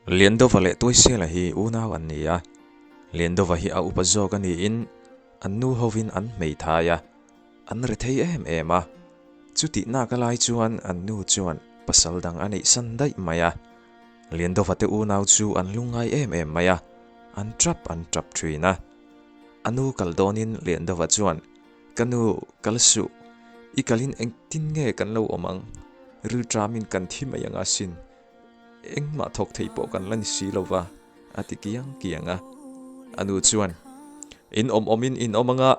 Liandova leh Tuaisela hi unau an ni a, Liandova hi a upa zawk a niin an nu hovin an hmeithai a, an rethei em em a. Chutih nak a lai chuan an nu chuan pasal dang a neih san daih mai a. Liandova te unau chu an lungngai em em mai a, an tap an tap thin a. A nu kal dawnin Liandova chuan, Ka nu, kal suh. I kalin engtin nge kan lo awm ang? Rilṭamin kan thi mai ang asin. Engmah thawk thei pawh kan la ni si lo va, a ti kiang kiang a. A nu chuan, In awm awmin in awm ang a,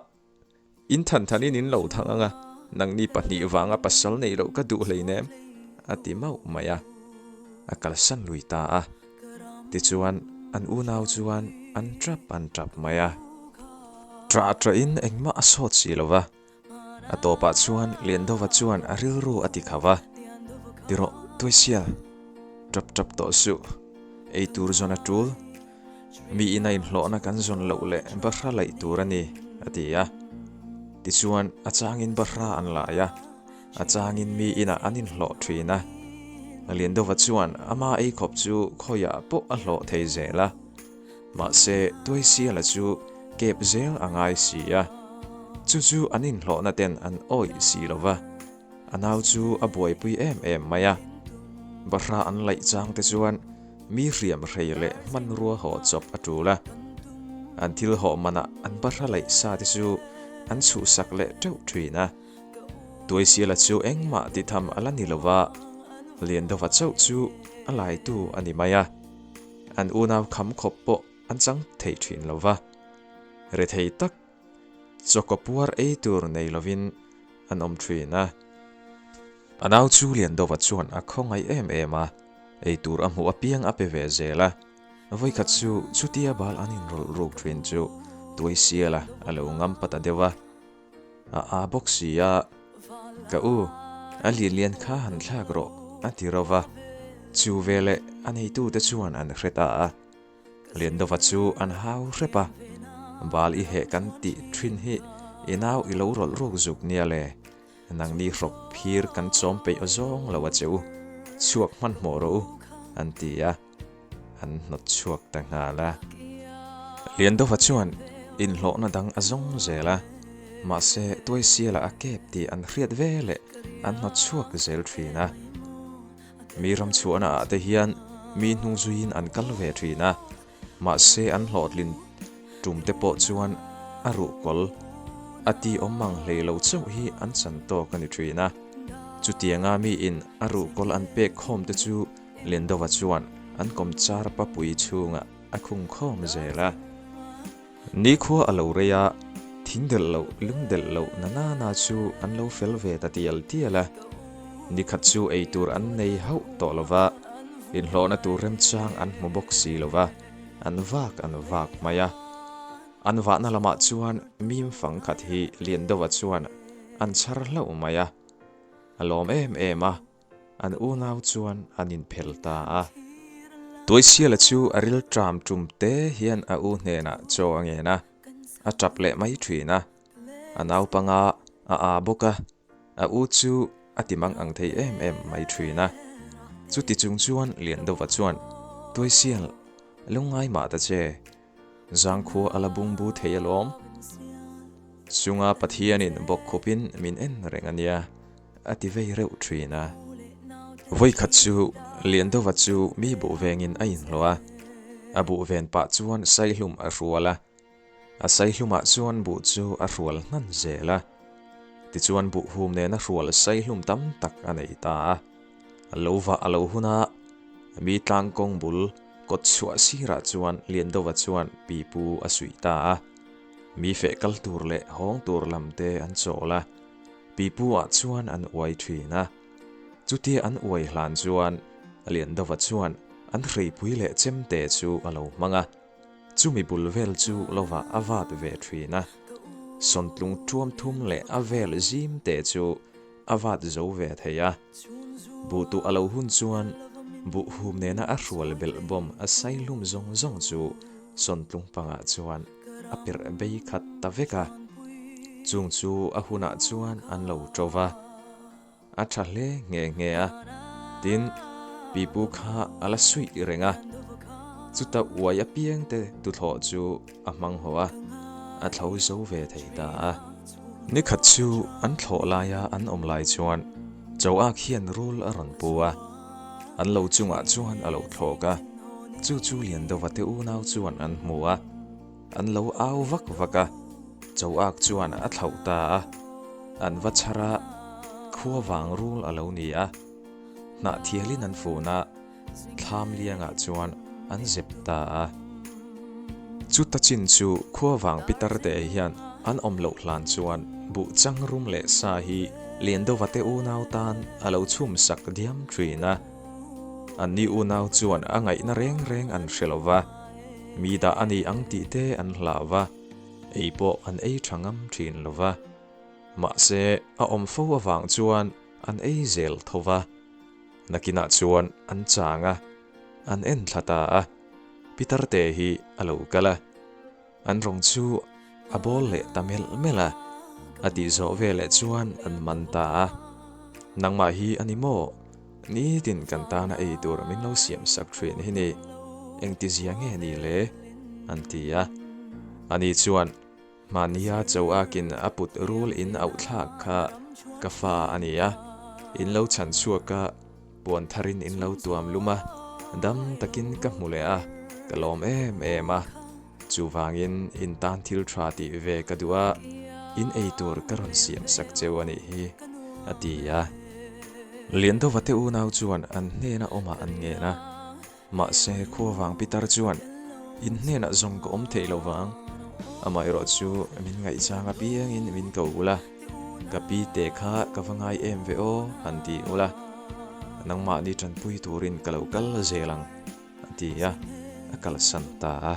in than thanin in lo thang ang a, nangni pahnih vanga pasal neih loh ka duh hleinem, a ti mauh mai a. A kalsan lui ta a. Tichuan, an unau chuan an tap an tap mai a. Ṭah ṭahin engmah a sawt si lo va. A tawpah chuan Liandova chuan a rilru a ti kho va, Ti rawh, Tuaisial, ṭap ṭap tawh suh. Ei tur zawn a ṭul. Mi ina inhlawhna kan zawn loh leh bahra laih tur a ni, a ti a. Tichuan, a changin bahra an lai a, a changin mi inah an inhlawh ṭhin a. Liandova chuan ama eikhawp chu khawiah pawh a hlawh thei zel a. Mahse, Tuaisiala chu kep zel a ngai si a, chu chu an inhlawhna ten an awih si lo va, a nau chu a buaipui em em mai a. Bahra an laih chang te chuan mi hriam hrei leh hmanrua haw chawp a tul a, an thil hawh manah an bahra laih sa te chu an chhuhsak leh teuh thin a. Tuaisiala chu engmah ti tham a la ni lo va, Liandova chauh chu a laitu a ni mai a. An unau kham khawp pawh an chang thei thin lo va, rethei tak chawkaw puar ei tur nei lovin an awm thin a. A nau chu Liandova chuan a khawngaih em em a, ei tur a hmuh apiang a pe ve zel a. Vawikhat chu chutia bal an inrawlh ruk thin chu Tuaisiala a lo ngam pa ta deuh a. A a bawk si a, Ka u, a lian lian kha han thlak rawh, a ti ro va. Chu veleh a neitute chuan an hre ta a. Liandova chu an hau hrep a, Bal i heh kan tih thin hi i nau i lo rawlh ruk zuk nia le, nangni hrawk phir kan chawm peih aw zawng lo a che u, chhuak hmanhmawh rawh u, an ti a. An hnawt chhuak ta nghal a. Liandova chuan inhlawhna dang a zawng zel a, mahse Tuaisiala a kep tih an hriat ve leh an hnawt chhuak zel thin a. Mi ram chhuahna ah te hian mi hnung zuiin an kal ve thin a, mahse an hlawhtlin tum te pawh chuan a ruhkawl a ti awm ang hlei lo chauh hi an chan tawk a ni thin a. Chutianga miin a ruhkawl an pek khawm te chu Lendova chuan an kawmchar papui chhungah a khung khawm zel a. Nikhua a lo rei a, thing delh loh, lung delh loh na na na chu an lo fel ve ta tial tial a. Nikhat chu ei tur an nei hauh tawh lo va, inhlawhna tur remchang an hmu bawk si lo va, an vak an vak mai a. An vahna lamah chuan mim fang khat hi Liandova chuan an chhar hlauh mai a, a lawm em em a. An unau chuan an inphel ta a. Tuaisiala chu a ril ṭam ṭum te hian a u hnenah chaw a ngen a, a ṭap leh mai ṭhin a. A naupanga a â bawk a, a u chu a ti mang ang thei em em mai ṭhin a. Chuti chung chuan Liandova chuan, Tuaisial, lungngai mah ta che. Zangkhua a la bungbu thei alawm. Chunga Pathianin bawk khupin min en reng a nia, a ti vei reuh thin a. Vawikhat chu Liandova chu mi buh vengin a inhlawh a, a buh ven pah chuan saihlum a hrual a, a saihlumah chuan buh chu a hrual hnan zel a. Tichuan buh hum nena hrual saihlum tam tak a nei ta a. A lo vah a lo hun a, mi tlangkawng bul kawt chhuah sirah chuan Liandova chuan pipu a suih ta a. Mi feh kal tur leh hawng tur lam te an chawl a, pipu ah chuan an uai thin a. Chutia an uai hlan chuan Liandova chuan an hreipui leh chemte chu a lo hmang a, chumi bul vel chu lovah a vat ve thin a. Sawntlung tuam thum leh a vel zim te chu A vat zo ve thei a. Buh tuh a lo hun chuan buh hum nena a hrual belh bawm a saihlum zawng zawng chu sawntlung pangah chuan a perh bei khat ta vek a. Chung chu a hunah chuan an lo ṭo va. A ṭha hle nghe nghe a. Tin, pipu kha a la suih reng a. Chuta uai apiangte tuthlawh chu a hmang haw a, a thlo zo ve thei ta a. Nikhat chu an thlawh laia an awm lai chuan Choak hian rul a rawn pu a, an lo chungah chuan a lo thlawk a, chu chu Liandova te unau chuan an hmu a, an lo au vak vak a, Choak chuan a thlauh ta a, an va chhar a, khua vang rul a lo ni a, hnahthialin an fun a. Thlam liangah chuan an zep ta a. Chuta chin chu khuavang pitar te hian an awm loh hlan chuan buh chang rum leh sa hi Liandova te unau tan a lo chhum sak diam thin a. Anni unau chuan a ngaihna reng reng an hre lo va, mi dah a ni ang tih te an hlau va, ei pawh an ei tha ngam thin lo va. Mahse a awm fo avang chuan an ei zel tho va. Nakinah chuan an chang a, an en thla ta a, Pitarte hi a lo kal a, an rawng chu a bawl leh ta melh melh a, a tih zawh veleh chuan an man ta a, Nangmah hi a ni maw? Nitin kan tana ei tur min lo siam sak thin hi ni, engtizia nge ni le? an ti a. Ani chuan, Mahnia cho akin a put rul in auh thlak kha ka fa a ni a, in lo chhan chhuak a, puan tharin in lo tuam lum a, dam takin ka hmu leh a, ka lawm em em a. Chuvangin in tan thil tha tih ve ka duh a, in ei tur ka rawn siam sak cheu a nih hi, a ti a. Liandova te unau chuan an hnena awmah an ngen a. Mahse, khuavang pitar chuan in hnenah zawng ka awm theih lo vang. Amaherawh chu min ngaihchang apiangin min ko ula, ka pi te kha ka va ngai em ve aw han ti ula, nangmahni tanpui turin ka lo kal zel ang, a ti a, a kalsan ta a.